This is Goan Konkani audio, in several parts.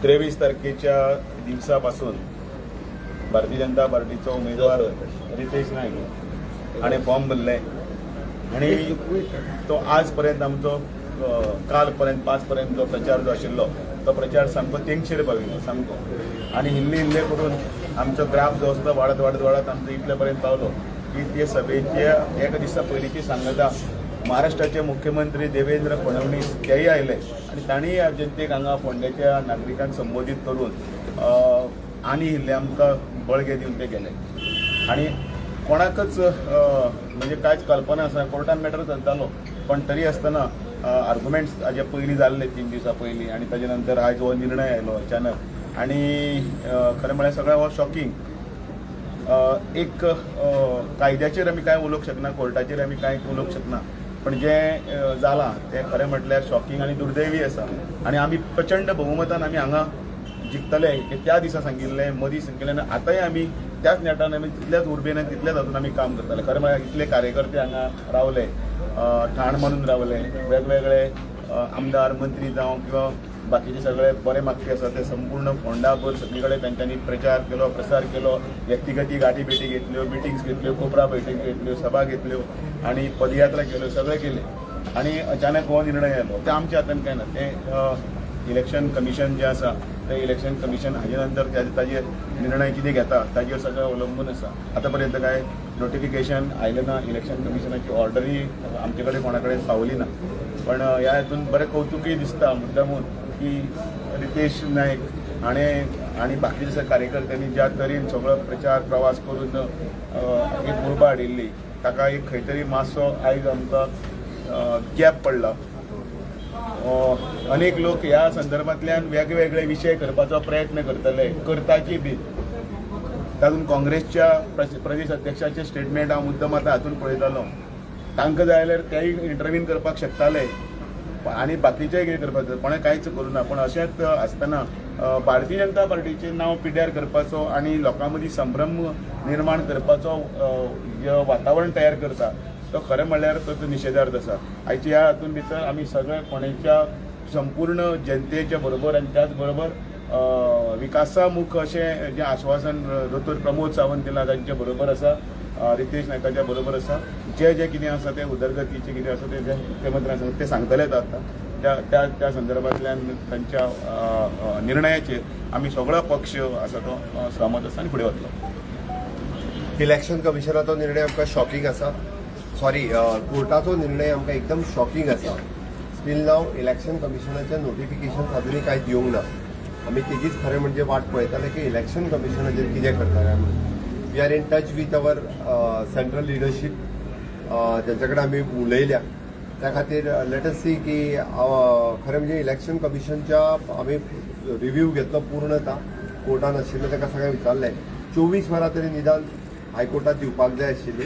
23 तारखेच्या दिवसा पासून भारतीय जनता पार्टीचो उमेदवार रितेश नायक हाणें फॉर्म भरले आनी तो आज पर्यंत आमचो काल पर्यंत 5 पर्यंत जो प्रचार जो आशिल्लो तो प्रचार सामको तेंगशेर पाविल्लो सामको आनी इल्ले इल्ले करून आमचो ग्राफ जो आसा तो वाडत वाडत वाडत आमचो इतले पर्यंत पावलो की ते सभेच्या एका दिसा पयलींची सांगता महाराष्ट्राचे मुख्यमंत्री देवेंद्र फडणवीस तेय आयले आनी तांणीय ह्या जनतेक हांगा फोंडेच्या नागरिकांक संबोधीत करून आनी इल्लें आमकां बळगें दिवन ते गेले. आनी कोणाकच म्हणजे कांयच कल्पना आसना. कोर्टान मॅटर चलतालो, पण तरी आसतना आर्ग्युमेंट्स हाजे पयलीं जाल्ले, 3 दिसां पयलीं, आनी ताजे नंतर आयज हो निर्णय आयलो अचानक. आनी खरें म्हळ्यार सगळें हो शॉकिंग. एक कायद्याचेर आमी कांय उलोवंक शकना, कोर्टाचेर आमी कांय उलोवंक शकना, पण जें जालां तें खरें म्हटल्यार शॉकिंग आनी दुर्दैवी आसा. आनी आमी प्रचंड बहुमतान आमी हांगा जिखतले हें त्या दिसा सांगिल्लें, मदीं सांगिल्लें, आनी आतांय आमी त्याच नेटान, आमी तितल्याच उर्बेन आनी तितल्याच हातून आमी काम करतले. खरें म्हळ्यार इतले कार्यकर्ते हांगा रावले, ठाण मारून रावले, वेगवेगळे आमदार, मंत्री जावं किंवा बाकीचे सगळे बरे मागपी आसा, ते संपूर्ण फोंडाभर सगळी कडेन तांच्यांनी प्रचार केलो, प्रसार केलो, व्यक्तिगती गाठी भेटी घेतल्यो, मिटिंग्स घेतल्यो, कोपरा बैठक घेतल्यो, सभा घेतल्यो आनी पदयात्रा केल्यो, सगळें केलें. आनी अचानक हो निर्णय आयलो. ते आमच्या हातान काय ना. ते इलेक्शन कमिशन जें आसा, ते इलेक्शन कमिशन हाजे नंतर ताजेर निर्णय कितें घेता ताजेर सगळें अवलंबून आसा. आतां पर्यंत काय नोटिफिकेशन आयलें ना, इलेक्शन कमिशनाची ऑर्डरूय आमचे कडेन कोणा कडेन पावली ना. पण ह्या हातून बरें कौतुकूय दिसता मुद्दामून की रितेश नायक हाणें आनी बाकीच्या सगळ्या कार्यकर्त्यांनी ज्या तरेन सगळो प्रचार प्रवास करून एक उर्बा हाडिल्ली, ताका एक खंय तरी मातसो आयज आमकां गॅप पडला. अनेक लोक ह्या संदर्भांतल्यान वेगवेगळे विशय करपाचो प्रयत्न करतले, करताची बी. तातूंत काँग्रेसच्या प्रदेश अध्यक्षाचे स्टेटमेंट हांव मुद्दम आतां हातून पळयतालो. तांकां जाय जाल्यार तेय इंटरवीन करपाक शकताले आनी बाकीचेय कितें करपाक जाय. कोणें कांयच करूं ना. पूण अशेंच आसतना भारतीय जनता पार्टीचें नांव पिड्ड्यार करपाचो आनी लोकां मदीं संभ्रम निर्माण करपाचो जें वातावरण तयार करता, तो खरें म्हणल्यार तो निशेधार्थ आसा. आयच्या ह्या हातून भितर आमी सगळे फोंडेच्या संपूर्ण जनतेच्या बरोबर आनी त्याच बरोबर विकासामुख अशें जें आश्वासन दोतोर प्रमोद सावंत दिलां तांचे बरोबर आसा, रितेश नायकाच्या बरोबर आसा. जे जे कितें आसा तें उदरगतीचें कितें आसा तें जे मुख्यमंत्र्यान सांगलें तें सांगतलेच आतां. त्या त्या त्या संदर्भांतल्यान तांच्या निर्णयाचेर आमी सगळो पक्ष आसा तो सहमत आसा आनी फुडें वतलो. इलेक्शन कमिशनाचो निर्णय आमकां शॉकिंग आसा, सॉरी, कोर्टाचो निर्णय आमकां एकदम शॉकिंग आसा. स्टील नाव इलेक्शन कमिशनाचें नोटिफिकेशन अजुनूय कांय दिवंक ना. आमी तेजीच खरें म्हणजे वाट पळयताले की इलेक्शन कमिशनाचेर कितें करता काय म्हणून. We are in touch with our central leadership. तांच्या कडेन आमी उलयल्या. त्या खातीर let us सी की खरें म्हणजे इलेक्शन कमिशनच्या आमी रिव्ह्यू घेतलो पूर्णता. कोर्टान आशिल्लें ताका सगळें विचारलें. 24 वरां तरी निदान हायकोर्टात दिवपाक जाय आशिल्ली.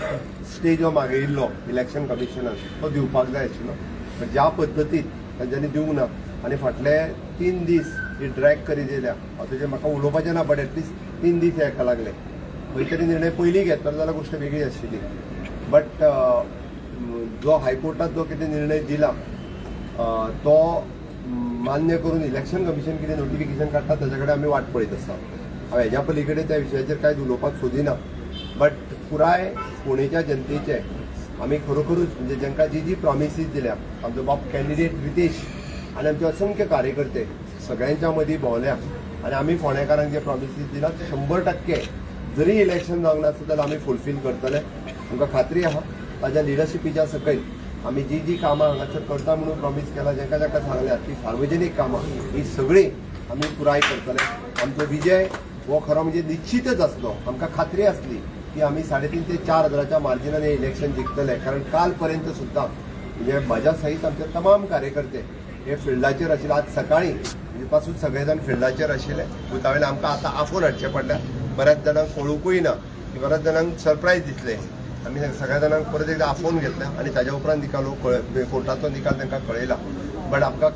स्टे जो मागयिल्लो इलेक्शन कमिशनान तो दिवपाक जाय आशिल्लो, पण ज्या पद्दतीन तांच्यांनी दिवंक ना आनी फाटले 3 दीस ही ड्रॅग करीत येयल्या. हांव तेजेर म्हाका उलोवपाचें ना, बट एटलिस्ट 3 दीस हेका लागले. खंय तरी निर्णय पयलीं घेतलो जाल्यार गोश्ट वेगळी आशिल्ली. बट जो हायकोर्टात जो कितें निर्णय दिला तो मान्य करून इलेक्शन कमिशन कितें नोटिफिकेशन काडटा ताच्या कडेन आमी वाट पळयत आसा. हांव हेज्या पलीकडे त्या विशयाचेर कांयच उलोवपाक सोदिना. बट पुराय फोंडेच्या जनतेचे आमी खरोखरूच म्हणजे जांकां जी जी प्रॉमिसीस दिल्या, आमचो बाब कॅन्डिडेट रितेश आनी आमचे असंख्य कार्यकर्ते सगळ्यांच्या मदीं भोंवल्या आनी आमी फोंडेकारांक जे प्रॉमिसीस दिला ते 100% जरी इलेक्शन जावंक नासत जाल्यार आमी फुलफील करतले. आमकां खात्री आहा, ताज्या लिडरशिपीच्या सकयल आमी जी जी कामां हांगासर करता म्हणून प्रॉमीस केला, जांकां जांकां सांगल्या, ती सार्वजनीक कामां ही सगळीं आमी पुराय करतले. आमचो विजय हो खरो म्हणजे निश्चितच आसलो. आमकां खात्री आसली की आमी 3.5 ते 4 हजाराच्या मार्जिनान हे इलेक्शन जिखतले, कारण काल पर्यंत सुद्दां म्हणजे म्हज्या सहित आमचे तमाम कार्यकर्ते हे फिल्डाचेर आशिल्ले. आज सकाळी म्हणजे पासून सगळे जाण फिल्डाचेर आशिल्ले. बुथावयल्यान आमकां आतां आफोवन हाडचें पडल्या. बऱ्याच जाणांक कळुंकूय ना की बऱ्याच जाणांक सरप्रायज दिसलें. आमी सगळ्या जाणांक परत एकदां आफोवन घेतलें आनी ताज्या उपरांत निकाल हो कोर्टाचो निकाल तांकां कळयला. बट आमकां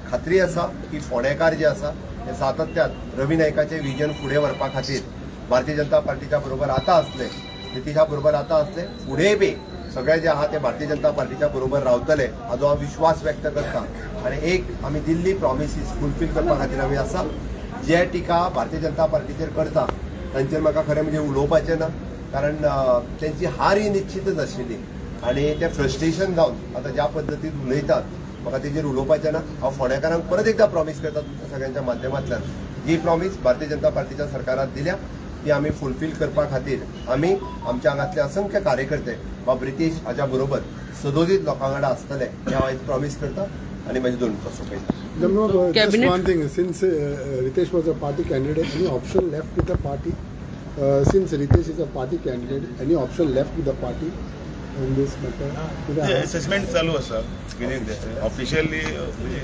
खात्री आसा की फोंडेकार जे आसा ते सातत्यान रवी नायकाचें विजन फुडें व्हरपा खातीर भारतीय जनता पार्टीच्या बरोबर आतां आसले, नितीशा बरोबर आतां आसले, फुडेंय बी. सगळे जे आहा ते भारतीय जनता पार्टीच्या बरोबर रावतले हाजो हांव विश्वास व्यक्त करता. आनी एक आमी दिल्ली प्रॉमिसीस फुलफील करपा खातीर आमी आसा. जे टिका भारतीय जनता पार्टीचेर करता तांचेर म्हाका खरें म्हणजे उलोवपाचें ना, कारण तेंची हार ही निश्चितच आशिल्ली आनी ते फ्रस्ट्रेशन जावन आतां ज्या पद्दतीन उलयतात, म्हाका तेजेर उलोवपाचें ना. हांव फोंडेकारांक परत एकदा प्रॉमीस करता तुमच्या सगळ्यांच्या माध्यमांतल्यान, जी प्रॉमीस भारतीय जनता पार्टीच्या सरकारान दिल्या ती आमी फुलफील करपा खातीर आमी आमच्या आंगांतले असंख्य कार्यकर्ते बाब रितेश हाज्या बरोबर सदोदीत लोकां वांगडा आसतले हें हांव आयज प्रॉमीस करता आनी म्हजे दोन सोंपयता. No, just Cabinet- one thing. Since Ritesh was a party candidate, any option left with the party? Since Ritesh is a party candidate, any option left with the party in this matter? Assessment चालू आसा कितें तें ऑफिशियली म्हणजे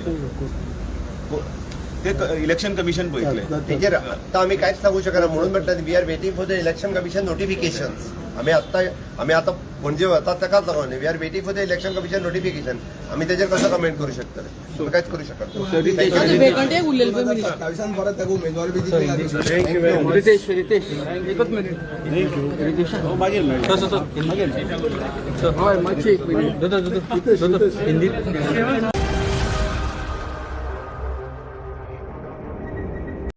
ते इलेक्शन कमिशन पळयतलें. तेजेर आत्तां आमी कांयच सांगू शकना, म्हणून म्हणटा, we are waiting for the Election Commission notification. आमी आतां पणजे वतात ताकाच लागून we are waiting for the Election Commission notification. आमी तेजेर कसो कमेंट करू शकतले? आमी कांयच करू शकना. आतां वेकंट एक उरलेले पळय मिनिस्टर. 27 परत ताका उमेदवारी बी दिली. रितेश, रितेश, एकच minute. Ritesh, sir, sir, sir, हय, मातशी एक मिनिट. दादा, दादा, दादा, हिंदीत.